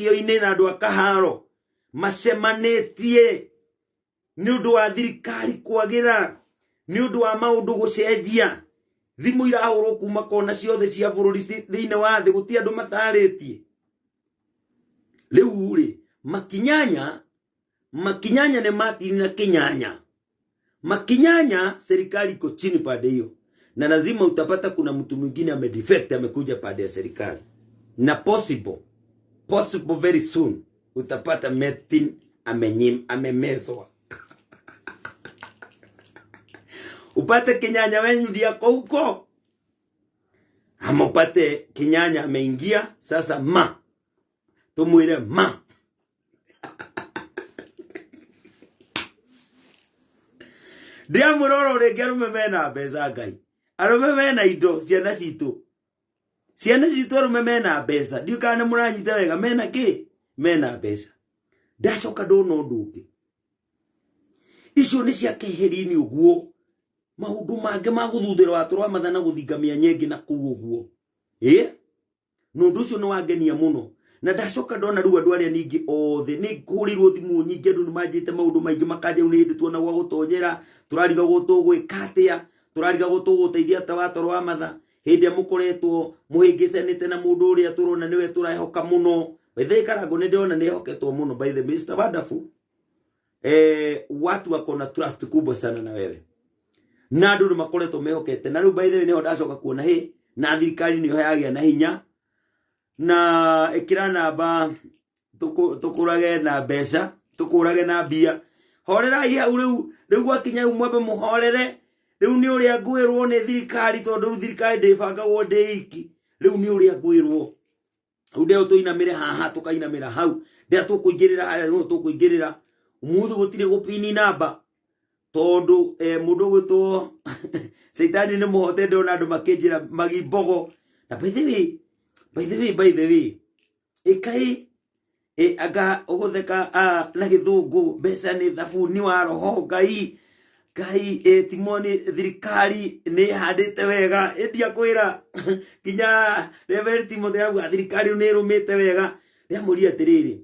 Kĩo-inĩ na andũ a Kaharo macemanĩtie nĩ ũndũ wa thirikari kwagĩra, nĩ ũndũ wa maũndũ gũcenjia. Thimũ irahũrwo kuma kona ciothe cia bũrũri thĩinĩ wa thĩ, gũtirĩ andũ matarĩtie. Rĩu rĩ, makinyanya, makinyanya nĩ matini na kĩnyanya. Makinyanya serikali iko chini pande hiyo, na lazima utapata kuna mtu mwingine amedefect amekuja pande ya serikali, na possible possible very soon utapata Metin amenyim amemezwa upate kinyanya wenyu ndiye ako huko, ama upate kinyanya ameingia sasa, ma tumwire ma ndiamwĩra oro rĩngĩ arũme mena mbeca ngai arũme mena indo ciana citũ ciana citũ arũme mena mbeca ndiũ kana nĩ mũranyita wega mena kĩ mena mbeca ndacoka ndona ũndũ ũngĩ icio nĩ cia keheri-inĩ ũguo maũndũ mangĩ ma gũthuthĩra watũrwa mathana gũthinga mĩanya ĩngĩ na kũu ũguo ĩ Na ũndũ ũcio nĩ wangenia mũno. Na ndacoka ndona rĩu andũ arĩa ningĩ othe nĩ hũrĩirwo thimũ nyingĩ, andũ nĩ manjĩte maũndũ maingĩ makanja rĩu nĩ hĩndĩ tuona gwa gũtonyera, tũrarigagwo tũgwĩka atĩa, tũrarigagwo tũgũteithia atĩa wa toro wa matha, hĩndĩ ĩrĩa mũkoretwo mũhĩngĩcanĩte na mũndũ ũrĩa tũrona nĩwe tũrehoka mũno. By the way, Karangũ nĩ ndĩrona nĩ ehoketwo mũno by the Mr. Wonderful. Watu wako na trust kubwa sana na wewe na andå nä makoretwo mehokete na rä u by the way nĩho ndacoka kuona hĩ na thirikari nĩyo yagĩa na hinya na ĩkĩra namba tũkũrage na mbeca tũkũrage na mbia horerai hau rĩu rĩu gwakinya rĩu mwambe mũhorere rĩu nĩ ũrĩa ngwĩrwo nĩ thirikari tondũ rĩu thirikari ndĩbangagwo ndĩ iki rĩu nĩ ũrĩa ngwĩrwo rĩu ndeo tũinamĩre haha tũkainamĩra hau ndea tũkũingĩrĩra harĩa nĩho tũkũingĩrĩra ũmũthĩ gũtirĩ gũpini namba tondũ eh, mũndũ ũgwĩtwo caitani nĩ mũhote ndĩrona andũ makĩnjĩra magimbogo na by the way by the way by the way ĩkai ĩ anga ũgũtheka ah, na gĩthũngũ mbeca nĩ thabuni wa roho ngai ngai ĩ timoni thirikari nĩ ĩhandĩte wega ĩndia kwĩra nginya Reverend Timothy arauga thirikari nĩ ĩrũmĩte wega ndĩramũria atĩrĩrĩ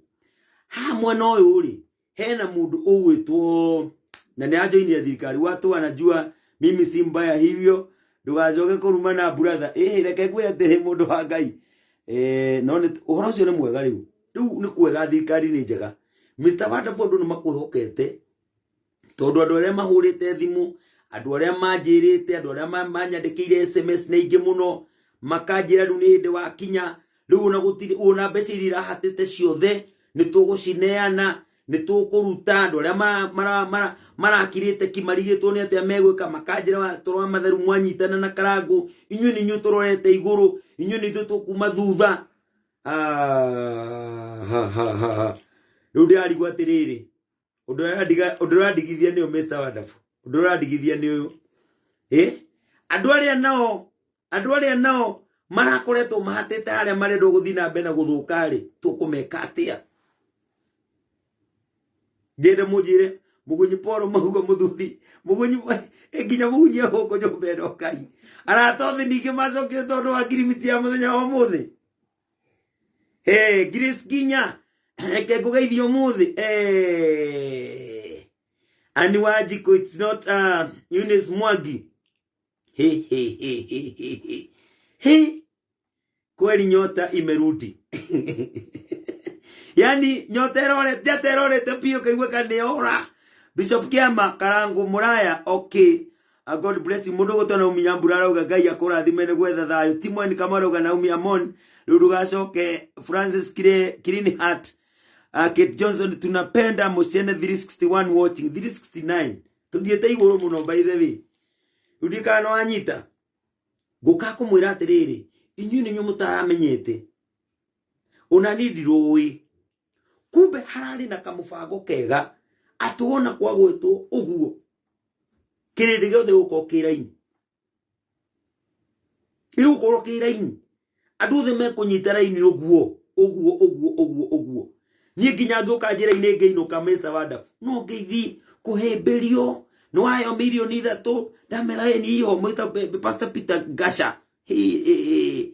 haha mwena ũyũ rĩ hena mũndũ ũgwĩtwo na nĩ anjoinire thirikari watu wanajua mimi si mbaya hivyo ndũgacoke kũrumana brother ĩhĩ reke ngwĩre atĩrĩ mũndũ wa ngai eh, no nĩ ũhoro ũcio nĩ mwega rĩu rĩu nĩ kwega thirikari nĩ njega Mr. Wonderful andũ nĩ makwĩhokete tondũ andũ arĩa mahũrĩte thimũ andũ arĩa manjĩrĩte andũ arĩa manyandĩkĩire sms nĩ aingĩ mũno makanjĩra rĩu nĩ hĩndĩ wakinya rĩu ona gũtirĩ ona mbeca iria irahatĩte ciothe nĩ tũgũcineana nĩ tũkũruta andũ arĩa marakirĩte ki marigĩtwo nĩ atĩa megwĩka makanjĩra toro wa matheru mwanyitana na karangũ inyuĩ nĩ inyuĩ tũrorete igũrũ inyuĩ nĩ ithuĩ tũkuma thutha Ah, ha, ha, ha, ha. Rĩu ndĩrarigwo atĩrĩrĩ ũndũ ũrĩa ũndũ ũrandigithia nĩ ũyũ Mr. Wonderful ũndũ ũrandigithia nĩ ũyũ ĩ andũ arĩa nao andũ arĩa nao marakoretwo mahatĩte harĩa marendwo gũthiĩ na mbere na gũthũka rĩ tũkũmeka atĩa ngende mũnjĩre mũgunyi poro mauga mũthuri mũgunyi ĩ, nginya mũgunyi egũkũ nyũmba ĩno ngai arata othe ningĩ macokio tondũ wa ngirimiti ya mũthenya wa ũmũthĩ Hey, Grace Kinya reke ngũgeithie ũmũthĩ hey. Ani Wanjikũ it's not Eunice Mwangi he, he, he, he, he, he. He. Kweli nyota imerudi yani nyota ĩrorete njata ĩrorete biũ kaigua kanĩora Bishop Kiama Karangu Muraya okay God bless you mundu gutwo Naomi Nyambura arauga Ngai akũrathime nĩ gwetha thayũ Timon Kamau arauga Naomi Amon rĩu ndũgacoke Francis Kire Clean Heart Kate Johnson tunapenda Mũciene 361 watching 369 tuthiĩte igũrũ mũno by the way rĩu ndikana nĩ wanyita ngũka kũmwĩra atĩrĩrĩ inyuĩ nĩ inyuĩ mũtaramenyete ona niĩ ndirũĩ kumbe hararĩ na kamũbango kega atĩ wona kwagwetwo ũguo kĩrĩndĩ gĩothe gĩgũkorwo kĩ raini gĩgũkorwo kĩ raini andũ othe mekũnyita raini ũguo ũguo ũguo ũguo ũguo niĩ nginya ngĩũka njĩra-inĩ ngĩinũka Mr. Wonderful no ngĩithi kũhĩmbĩrio nĩ wayo mirioni ithatũ ndamera ĩ niĩ iho mwĩta Pastor Peter Gasha Hĩ, hĩ, hĩ.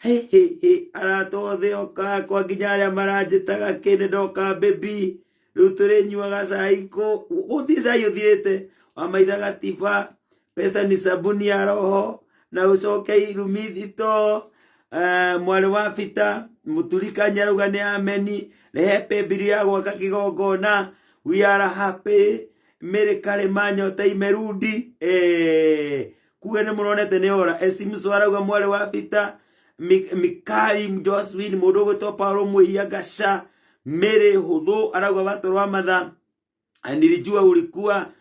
He he he, arata othe oka kwa nginya arĩa maranjĩtaga kĩ nĩ ndoka baby, rĩu tũrĩnyuaga cai kũ gũtirĩ cai ũthirĩte. Wamaitha gatiba, pesa ni sabuni ya roho, na ũcoke irumi thito. Mwarĩ wa Bita mũturi kanyarauga nĩ ameni, rehe pay ya gwaka kĩgongona, we are happy. Mary Karĩma nyota imerudi. Kuga nĩ mũronete nĩ ora. Esimso arauga mwarĩ wa Bita, Mikali Josephine, mũndũ ũgwĩtwo Paulo Mwĩhia Gasha, Mary Hũthũ arauga watoro wa matha, nilijua ulikuwa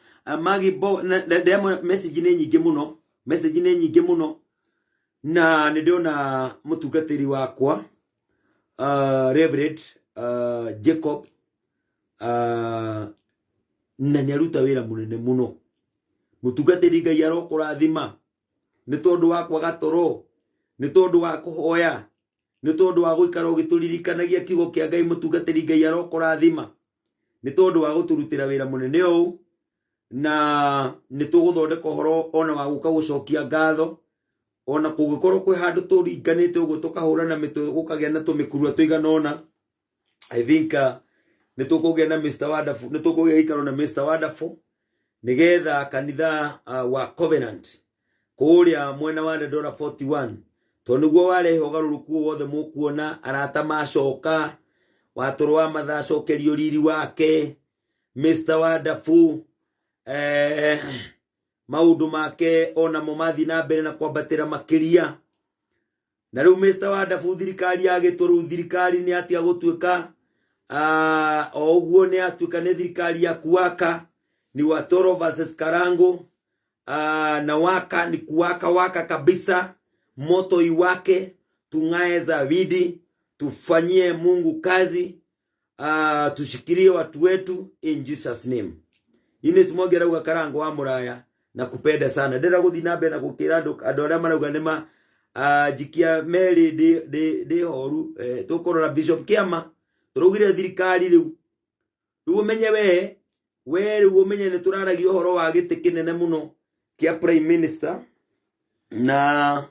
Magibo na ndemwe. Message nĩ nyingĩ mũno, message nĩ nyingĩ mũno, na nĩ ndĩrona mũtungatĩri wakwa Reverend Jacob na nĩ aruta wĩra mũnene mũno. Mũtungatĩri, Ngai arokũrathima nĩ tondũ wa kwaga toro, nĩ tondũ wa kũhoya, nĩ tondũ wa gũikara ũgĩtũririkanagia kiugo kĩa Ngai. Mũtungatĩri, Ngai arokũrathima nĩ tondũ wa gũtũrutĩra wĩra mũnene ũũ, na nĩ tũgũthondeka ũhoro ona wa gũka gũcokia ngatho, ona kũngĩkorwo kwĩ handũ tũringanĩte ũguo tũkahũrana mĩtwe gũkagĩa na tũmĩkurua tũigana ũna. I think nĩ tũkũgĩa na Mr Wonderful, nĩ tũkũgĩa gĩikaro na Mr Wonderful nĩgetha kanitha wa Covenant kũrĩa mwena wa Dandora 41, tondũ nĩguo warehe ũgarũrũku ũyũ wothe mũkuona. Arata macoka, watoro wa matha acokerio riri wake, Mr Wonderful maũndũ make onamo mathiĩ na mbere na kwambatĩra makĩria. Na rĩu Mr Wonderful, thirikari yagĩtwo rĩu, thirikari nĩ atiga gũtuĩka o ũguo, nĩ atuĩka nĩ thirikari ya kuwaka, ni Watoro versus Karango. Na waka ni kuwaka waka kabisa, moto iwake, tung'ae zawidi, tufanyie Mungu kazi, tushikilie watu wetu in Jesus name. Ines Mwangi arauga Karango wa Muraya na kupenda sana. Ndĩrenda gũthiĩ na mbere na gũkĩra andũ andũ arĩa marauga nĩ ma njikia meri ndĩ horu. Tũkũrora Bishop Kĩama tũraugire thirikari rĩu rĩu ũmenye we rĩu ũmenye nĩ tũraragia ũhoro wa gĩtĩ kĩnene mũno kĩa prime minister, na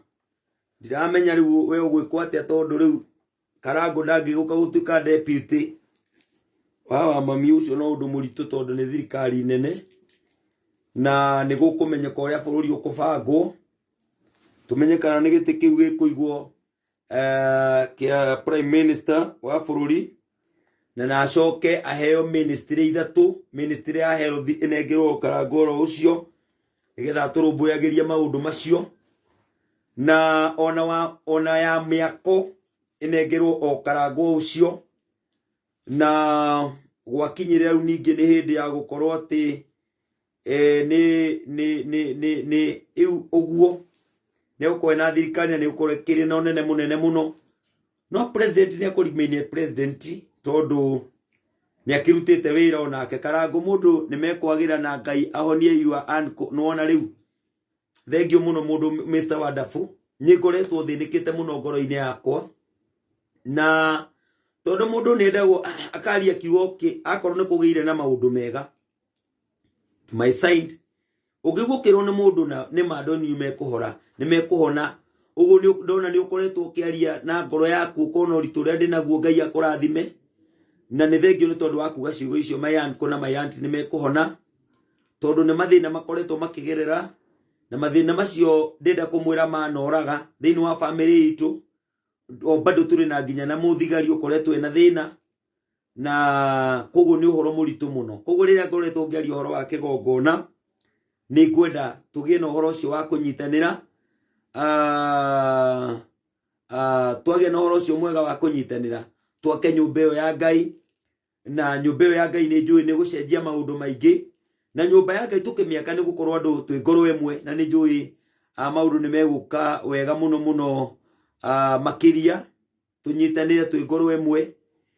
ndiramenya rĩu we ũgwĩkwo atĩa, tondũ rĩu Karango ndangĩgũka gũtuĩka deputy wa mami ũcio, no ũndũ mũritũ tondũ nĩ thirikari nene na nĩ gũkũmenyeka ũrĩa bũrũri ũkũbangwo, tũmenye kana nĩ gĩtĩ kĩu gĩkũigwo kĩa prime minister wa bũrũri, na acoke aheo ministry ithatũ, ministry ya health ĩnengerwo Karango oro ũcio nĩgetha atũrũmbũyagĩrie maũndũ macio, na ona ya mĩako ĩnengerwo o Karango ũcio. Na gwakinyĩrĩra rĩu ningĩ nĩ hĩndĩ ya gũkorwo atĩ nĩ rĩu ũguo nĩ gũkorwo na thirikari na nĩ gũkorwo ĩkĩrĩ na ũnene mũnene mũno, no president nĩ ekũremain president tondũ nĩ akĩrutĩte wĩra onake Karango. Mũndũ nĩ mekwagĩra na Ngai ahonie your uncle. Nĩwona rĩu, thengio mũno mũndũ Mr Wonderful, nĩ ngoretwo thĩnĩkĩte mũno ngoro-inĩ yakwa, na tondũ mũndũ nĩ endagwo akaria kiugo kĩ akorwo nĩ kũgĩire na maũndũ mega to my side, ũngĩigua ũkĩrwo nĩ mũndũ na nĩ ma andũ nĩ mekũhora, nĩ mekũhona ũguo. Nĩ ndona nĩ ũkoretwo ũkĩaria na ngoro yaku, ũkona ũritũ ũrĩa ndĩnaguo. Ngai akũrathime na nĩ thengio nĩ tondũ wa kuga ciugo icio, my uncle na my aunt nĩ mekũhona, tondũ nĩ mathĩna makoretwo makĩgerera, na mathĩna macio ndĩrenda kũmwĩra manoraga thĩinĩ wa famĩlĩ itũ. O bado tũrĩ na nginya na mũthigari ũkoretwo ena thĩna, na koguo nĩ ũhoro mũritũ mũno. Koguo rĩrĩa ngoretwo ngĩaria ũhoro wa kĩgongona, nĩ ngwenda tũgĩe na ũhoro ũcio wa kũnyitanĩra. Twagĩa na ũhoro ũcio mwega wa kũnyitanĩra, twake nyũmba ĩyo ya Ngai, na nyũmba ĩyo ya Ngai nĩ njũĩ nĩ gũcenjia maũndũ maingĩ, na nyũmba ya Ngai tũkĩmĩaka nĩ gũkorwo andũ twĩ ngoro ĩmwe, na nĩ njũĩ maũndũ nĩ megũka wega mũno mũno makĩria tũnyitanĩre twĩ ngoro ĩmwe.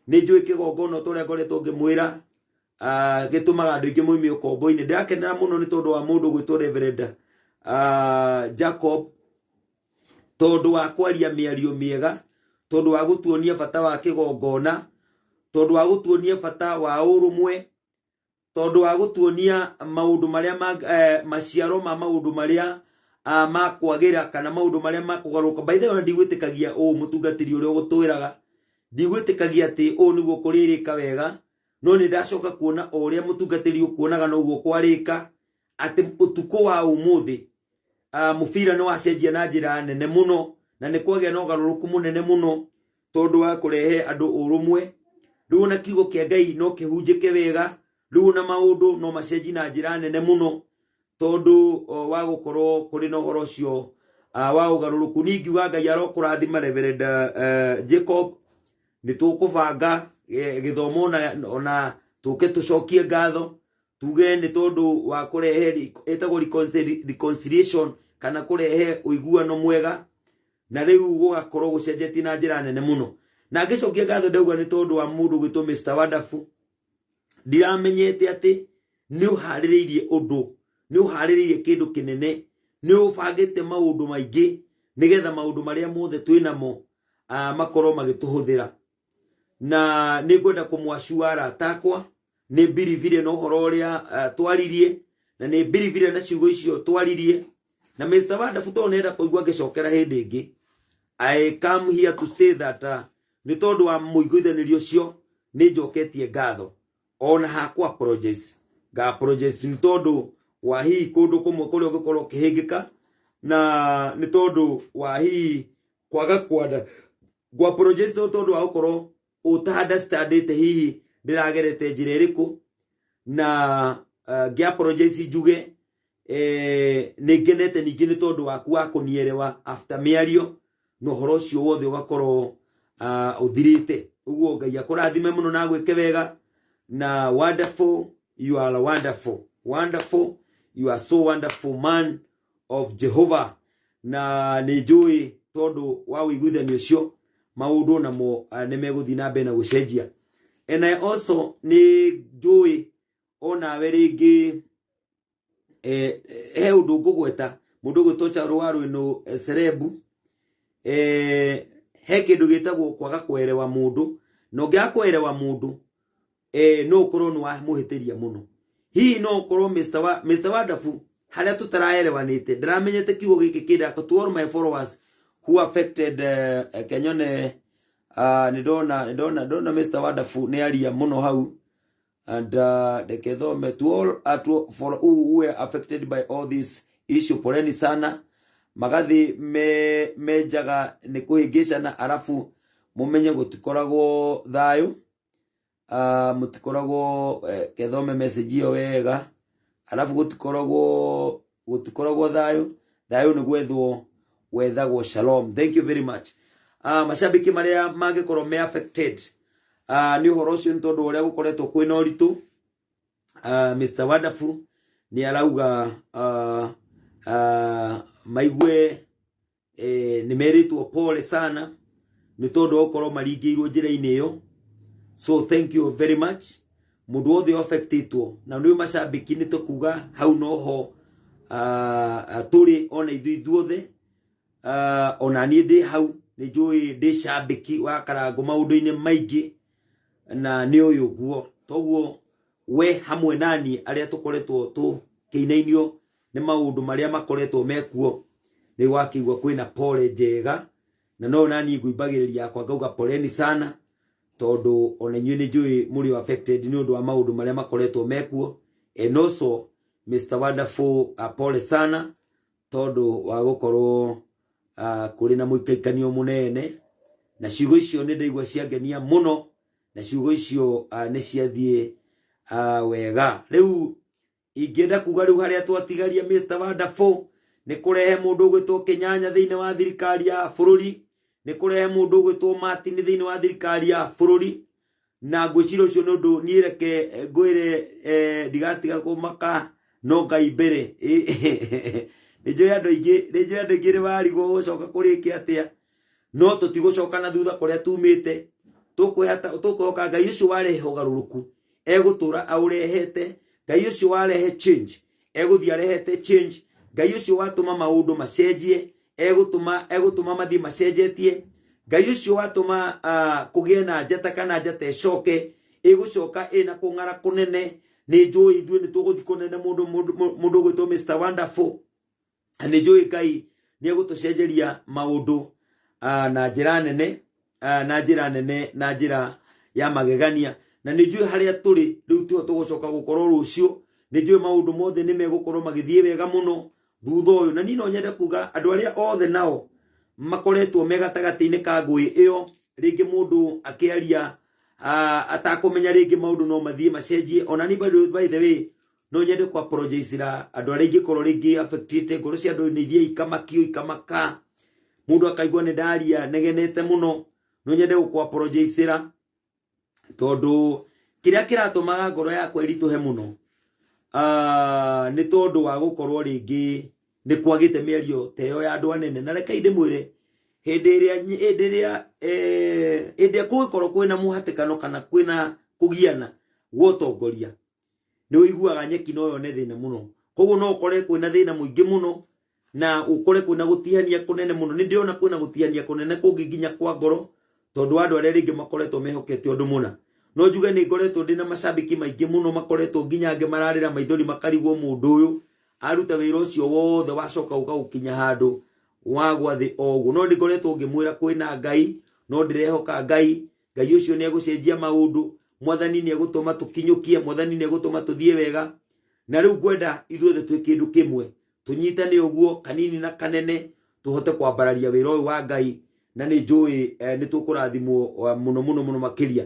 Nĩ njũĩ kĩgongona ta ũrĩa ngoretwo ngĩmwĩra gĩtũmaga andũ aingĩ moime ũkombo-inĩ. Ndĩrakenera mũno nĩ tondũ wa mũndũ gwĩtwo Reverend Jacob, tondũ wa kwaria mĩario mĩega, tondũ wa gũtuonia bata wa kĩgongona, tondũ wa gũtuonia bata wa ũrũmwe, tondũ wa gũtuonia maũndũ marĩa maciaro ma maũndũ marĩa Ma kwagĩra kana maũndũ marĩa makũgarũrũka. By the way, ona ndigwĩtĩkagia ũũ mũtungatĩri ũrĩa ũgũtwĩraga, ndigwĩtĩkagia atĩ ũũ nĩguo kũrĩrĩka wega, no nĩ ndacoka kuona o ũrĩa mũtungatĩri ũkuonaga noguo kwarĩka, atĩ ũtukũ wa ũmũthĩ mũbira nĩ wacenjia na njĩra nene mũno, na nĩ kwagĩa na ũgarũrũku mũnene mũno tondũ wa kũrehe andũ ũrũmwe. Rĩu ona kiugo kĩa Ngai no kĩhunjĩke wega, rĩu ona maũndũ no macenji na njĩra nene mũno tondũ wa gũkorwo kũrĩ na ũhoro ũcio wa ũgarũrũku. Niĩ ingiuga Ngai arokũrathima, Reverend Jacob. Nĩ tũkũbanga gĩthomo ona tũke tũcokie ngatho, tuge nĩ tondũ wa kũrehe ĩtagwo reconciliation kana kũrehe ũiguano mwega, na rĩu gũgakorwo gũcenjetie na njĩra nene mũno. Na ngĩcokia ngatho ndauga nĩ tondũ wa mũndũ gwĩtwo Mr Wonderful. Ndiramenyete atĩ nĩ ũharĩrĩirie ũndũ, nĩ ũharĩrĩirie kĩndũ kĩnene, nĩ ũbangĩte maũndũ maingĩ nĩgetha maũndũ marĩa mothe twĩ namo makorwo magĩtũhũthĩra. Na nĩ ngwenda kũmwacua arata akwa, nĩ mbiribire na ũhoro ũrĩa twaririe, na nĩ mbiribire na ciugo icio twaririe na Mr Wonderful, tondũ nĩenda kũigua ngĩcokera hĩndĩ ĩngĩ. I come here to say that nĩ tondũ wa mũiguithanĩrio ũcio nĩ njoketie ngatho, ona hakwa apologize, nga apologize nĩ tondũ wa hihi kũndũ kũmwe kũrĩa ũngĩkorwo ũkĩhĩngĩka, na nĩ tondũ wa hihi kwaga kwanda ngũ apologize tondũ wa gũkorwo ũta understandĩte hihi ndĩragerete njĩra ĩrĩkũ. Na ngĩ apologize njuge nĩ ngenete ningĩ nĩ tondũ waku wa kũnierewa after mĩario, na ũhoro ũcio wothe ũgakorwo ũthirĩte ũguo. Ngai akũrathime mũno na agwĩke wega. Na wonderful, you are wonderful, wonderful, you are so wonderful man of Jehovah. Na nĩ njũĩ tondũ wa ũiguithanio ũcio maũndũ namo nĩ megũthiĩ na mbere na gũcenjia. And I also nĩ njũĩ onawe rĩngĩ he ũndũ ngũgweta, mũndũ ũgwĩtwo Charũ wa Rwĩnũ Serebu, he kĩndũ gĩtagwo kwaga kwerewa mũndũ, na ũngĩaga kwerewa mũndũ no ũkorwo nĩ wamũhĩtĩria mũno. Hihi no ũkorwo Mr Wonderful harĩa tũtaraerewanĩte ndaramenyete kiugo gĩkĩ kĩndako. To all my followers who affected, kenyone nĩ ndona Mr Wonderful nĩ aria mũno hau, and reke thome to all to, for who were affected by all this issue, poleni sana. Magathi me menjaga nĩ kũhĩngĩcana, arabu mũmenye gũtikoragwo thayũ, mũtikoragwo kethome message ĩyo wega, arabu gũtikoragwo thayũ, thayũ nĩ gwethwo wethagwo. Shalom, thank you very much. Macambĩki marĩa mangĩkorwo me affected nĩ ũhoro ũcio nĩ tondũ ũrĩa gũkoretwo kwĩna ũritũ, Mr Wonderful nĩ arauga maigue nĩ merĩtwo pole sana nĩ tondũ wa gũkorwo maringĩirwo njĩra-inĩ ĩyo. So thank you very much, mũndũ wothe affectĩtwo na nĩ macambĩki, nĩ tũkuga hau noho tũrĩ ona ithuĩ ithuothe, ona niĩ ndĩ hau, nĩ njũĩ ndĩ cambĩki wa Karangũ maũndũ-inĩ maingĩ, na nĩ ũyũ guo toguo we hamwe nani arĩa tũkoretwo tũkĩinainio nĩ maũndũ marĩa makoretwo mekuo, nĩ wakĩigua kwĩna pole njega, na no nani ngũimbagĩrĩria yakwa ngauga poleni sana, tondũ ona inyuĩ nĩ njũĩ mũrĩ affected nĩ ũndũ wa maũndũ marĩa makoretwo mekuo. And also Mr Wonderful, pole sana tondũ wa gũkorwo kũrĩ na mũikaikanio mũnene, na ciugo icio nĩ ndaigua ciangenia mũno, na ciugo icio nĩ ciathiĩ wega. Rĩu ingĩenda kuga rĩu harĩa twatigaria Mr Wonderful nĩ kũrehe mũndũ ũgwĩtwo Kĩnyanya thĩinĩ wa thirikari ya bũrũri, nĩ kũrehe mũndũ ũgwĩtwo Martin thĩinĩ wa thirikari ya bũrũri, na ngwĩciria ũcio nĩ ũndũ niĩ reke ngwĩre ndigatiga kũmaka no Ngai mbere. Nĩ njũĩ andũ aingĩ, nĩ njũĩ andũ aingĩ nĩ marigwo gũcoka kũrĩkia atĩa, no tũtigũcoka na thutha kũrĩa tumĩte. Tũkwĩhoka Ngai ũcio warehe ũgarũrũku egũtũra aũrehete, Ngai ũcio warehe change egũthiĩ arehete change, Ngai ũcio watũma maũndũ macenjie egũtũma mathiĩ macenjetie, Ngai ũcio watũma kũgĩe na njata kana njata ĩcoke ĩgũcoka ĩna kũng'ara kũnene. Nĩ njũĩ ithuĩ nĩ tũgũthiĩ kũnene. Mũndũ ũgwĩtwo Mr Wonderful. Na nĩ njũĩ Ngai nĩ egũtũcenjeria maũndũ na njĩra nene, na njĩra nene, na njĩra ya magegania. Na nĩ njũĩ harĩa tũrĩ rĩu tiho tũgũcoka gũkorwo rũciũ. Nĩ njũĩ maũndũ mothe nĩ megũkorwo magĩthiĩ wega mũno thutha ũyũ. Na niĩ no nyende kuga andũ arĩa othe nao makoretwo me gatagatĩ-inĩ ka ngũĩ ĩyo, rĩngĩ mũndũ akĩaria atakũmenya rĩngĩ maũndũ no mathiĩ macenjie. Ona niĩ by the way no nyende ku apologize ra andũ arĩa ingĩkorwo rĩngĩ affected. Ngoro cia andũ nĩ ithiĩ ikamakio, ikamaka, mũndũ akaigua nĩ ndaria negenete mũno. No nyende gũkũ apologize ra tondũ kĩrĩa kĩratũmaga ngoro yakwa ĩritũhe mũno nĩ tondũ wa gũkorwo rĩngĩ nĩ kwagĩte mĩario ta ĩyo ya andũ anene. Na rekei ndĩmwĩre, hĩndĩ ĩrĩa kũngĩkorwo kwĩna mũhatĩkano kana kwĩna kũgiana gwa ũtongoria, nĩ ũiguaga nyeki no yone thĩna mũno. Koguo no ũkore kwĩna thĩna mũingĩ mũno na ũkore kwĩna gũtihania kũnene mũno. Nĩ ndĩrona kwĩna gũtihania kũnene kũngĩ nginya kwa ngoro, tondũ wa andũ arĩa rĩngĩ makoretwo mehokete ũndũ mũna. No njuge nĩ ngoretwo ndĩna macambĩki maingĩ mũno makoretwo nginya angĩ mararĩra maithori, makarigwo mũndũ ũyũ aruta wĩra ũcio wothe wacoka ũka gũkinya handũ wagwa thĩ o ũguo. No nĩ ngoretwo ngĩmwĩra kwĩna Ngai, no ndĩrehoka Ngai. Ngai ũcio nĩ egũcenjia maũndũ, Mwathani nĩ egũtũma tũkinyũkie, Mwathani nĩ egũtũma tũthiĩ wega. Na rĩu ngwenda ithuothe twĩ kĩndũ kĩmwe, tũnyitane ũguo kanini na kanene, tũhote kwambararia wĩra ũyũ wa Ngai. Na nĩ njũĩ nĩ tũkũrathimwo mũno mũno mũno makĩria.